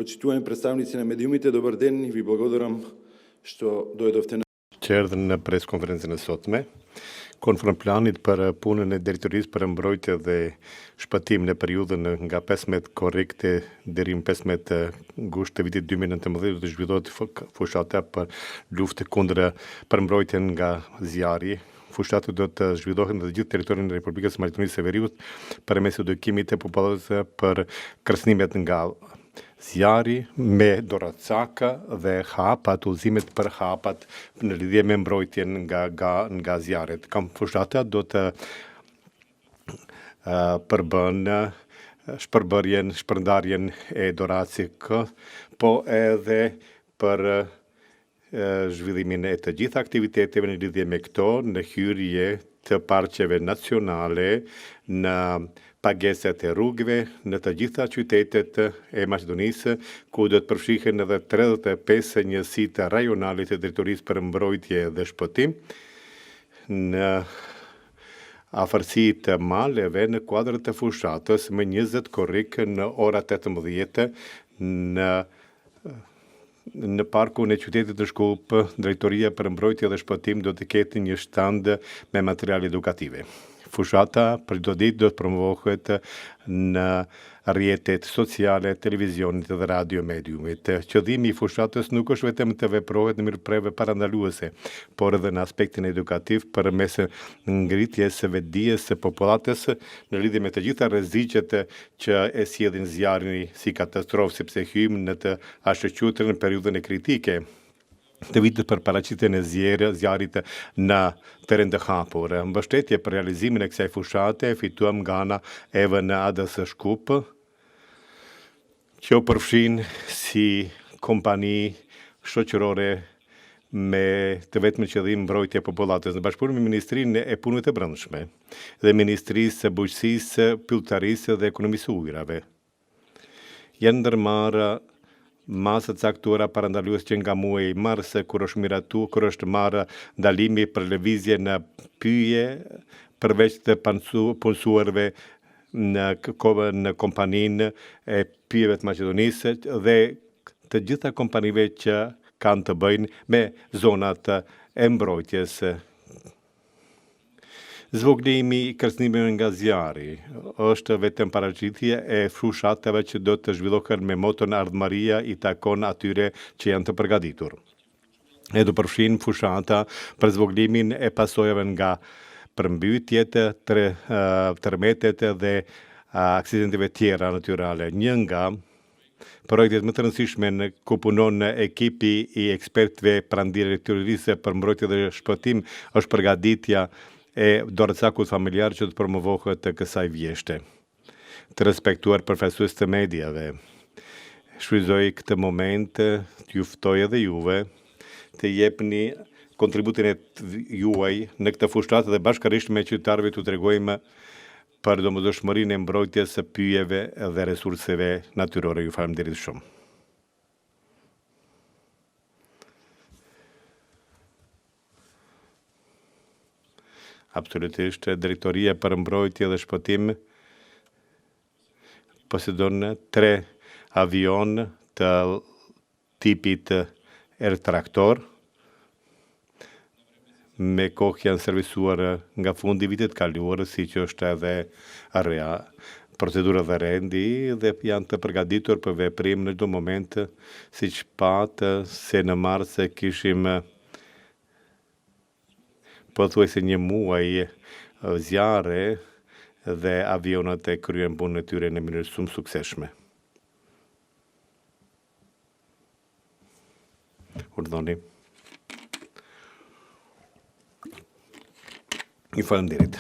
Почитувани представници на медиумите, добар ден и ви благодарам што дојдовте на Që erdhën në preskonferencën e sotme, konform planit për punën e Drejtorisë për Mbrojtje dhe Shpëtim në periudhën nga 15 korrik deri më 15 gusht të vitit 2019 do të zhvillohet fushata për luftë kundër për mbrojtjen nga zjarri. Fushata do të zhvillohet në të gjithë territorin e Republikës së Maqedonisë së Veriut përmes edukimit të popullatës për kërcënimet nga zjarri me doracaka dhe hapat, udhëzimet për hapat në lidhje me mbrojtjen nga nga, nga zjarret. Kam fushata do të përbën shpërbërjen, shpërndarjen e doracik, po edhe për zhvillimin e të gjitha aktiviteteve në lidhje me këto në hyrje të parqeve nacionale, në pagesat e rrugëve në të gjitha qytetet e Maqedonisë, ku do të përfshihen edhe 35 njësitë rajonale të Drejtorisë për Mbrojtje dhe Shpëtim në afërsi të maleve në kuadër të fushatës më 20 korrik në ora 18 në Në parkun e qytetit të Shkup, Drejtoria për Mbrojtje dhe Shpëtim do të ketë një stand me materiale edukative. Fushata për çdo ditë do të promovohet në rrjetet sociale, televizionit dhe radio mediumit. Qëllimi i fushatës nuk është vetëm të veprohet në mënyrë parandaluese, por edhe në aspektin edukativ përmes ngritjes së vetëdijes së popullatës në lidhje me të gjitha rreziqet që e sjellin zjarrin si katastrofë, sepse hyjmë në të ashtuquajturën periudhën e kritike të vitit për paraqitjen e zjarrit në terren të hapur. Mbështetje për realizimin e kësaj fushate e fituam nga ana e VNAD-së Shkup, që u përfshin si kompani shoqërore me të vetmin qëllim mbrojtje e popullatës në bashkëpunim me Ministrinë e Punëve të Brendshme dhe Ministrisë së Bujqësisë, Pylltarisë dhe Ekonomisë së Ujërave. Janë ndërmarrë masa të caktuara parandaluese që nga muaji mars kur është miratu, kur është marrë ndalimi për lëvizje në pyje përveç të punësuarve në në kompaninë e pyjeve të Maqedonisë dhe të gjitha kompanive që kanë të bëjnë me zonat e mbrojtjes. Zvogëlimi i kërcënimeve nga zjarri është vetëm paraqitje e fushatave që do të zhvillohen me moton Ardhmëria i takon atyre që janë të përgatitur. E do përfshin fushata për zvogëlimin e pasojave nga përmbytjet, tërmetet dhe aksidenteve tjera natyrale. Një nga Projektet më të rëndësishme në ku punon ekipi i ekspertëve pranë Drejtorisë për Mbrojtje dhe Shpëtim është përgatitja e doracakut familjar që do të promovohet të kësaj vjeshte. Të respektuar përfaqësues të mediave, shfrytëzoj këtë moment t'ju ftoj edhe juve të jepni kontributin e juaj në këtë fushatë dhe bashkërisht me qytetarëve t'u tregojmë për domosdoshmërinë e mbrojtjes së pyjeve dhe resurseve natyrore. Ju faleminderit shumë. Absolutisht, Drejtoria për Mbrojtje dhe Shpëtim posedon tre avionë të tipit Air Tractor, me kohë janë servisuar nga fundi i vitit të kaluar, siç është edhe rea, procedura dhe rendi dhe janë të përgatitur për veprim në çdo moment, siç patë se në mars kishim pothuajse një muaj zjarre dhe avionët e kryen punën e tyre në mënyrë shumë suksesshme. Urdhëroni. Ju faleminderit.